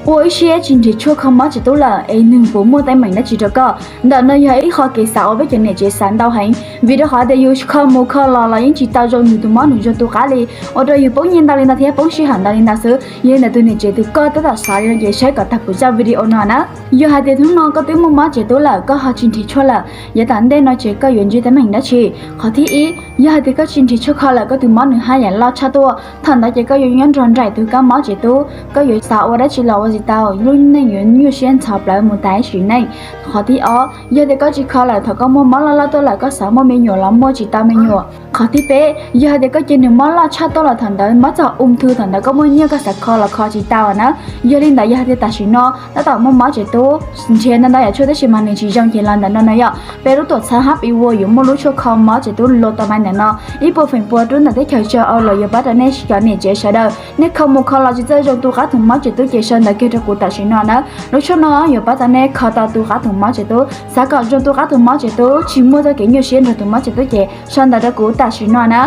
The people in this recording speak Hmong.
ua ib siab tsis nrhiav tshuaj kho mob tsev tub lawm es nws puas muaj teeb meem dab tsi rau koj? Ntawm no yog ib qho kev xav uas peb cov niam tsev xav ntau heev, vim rau qhov tias yus kho mus kho los los yeej tsis tau zoo nws tus mob nws zoo tu qab li, ua rau yus poob nyiaj ntau li ntawd thiab poob sij hawm ntau li ntawd xwb. Yog li ntawd tus niam tsev twg koj tab tom xav li no ces saib kom tag kuv zaj video no na. Yog hais tias hnub no koj twb muaj mob tsev tub lawm, koj ho tsis nrhiav tshuaj lawm, yav tom ntej no ces koj yuav ntsib teeb meem dab tsi? Qhov thib ib, yog hais tias koj tsis nrhiav tshuaj kho lawm, koj tus mob nws haj yam loj tshaj tuaj. Thaum ntawd ces koj yuav nyob nrog nraim tus kab mob tsev tub, koj yuav xav ua dab tsi los ua tsis tau, lub neej yuav nyuaj siab ntxhov plawv mus tas sim neej. Qhov thib ob, yog tias koj tsis kho lawm, thaum koj muaj mob loj loj tuaj lawm, koj xav muaj me nyuam los muaj tsis tau me nyuam. Qhov thib peb, yog hais tias koj cia nws mob loj tshaj tuaj los thaum ntawd mob txog ub nthwv, thaum ntawd koj muaj nyiaj koj xav kho los kho tsis tau na. Yog li ntawd, yog hais tias tam sim no tab tom muaj mob tsev tub, nrhiav ntau ntau yam tshuaj tab sis mas nws tsis zoo ces los ntawm no no yom, peb lub tuam txhab Happy World yuav muaj lub tshuaj kho mob tsev tub luas tau mai ntawm no, ib puas feem pua rau ntawm teb chaws Tsaus Aus los yuav pab rau nej cov niam tsev sawv daws. Nej kho mus kho los tsis txawj zoo tu qab tus mob tsev tub ces sau ntawv kiag rau kuv tam sim no na. Lub tshuaj no yuav pab tau nej kho tau tu qab tus mob tsev tub. Xav kom zoo tu qab tus mob tsev tub, tsis muaj txoj kev nyuaj siab nrog tus mob tsev tub ces sau ntawv rau kuv tam sim no na.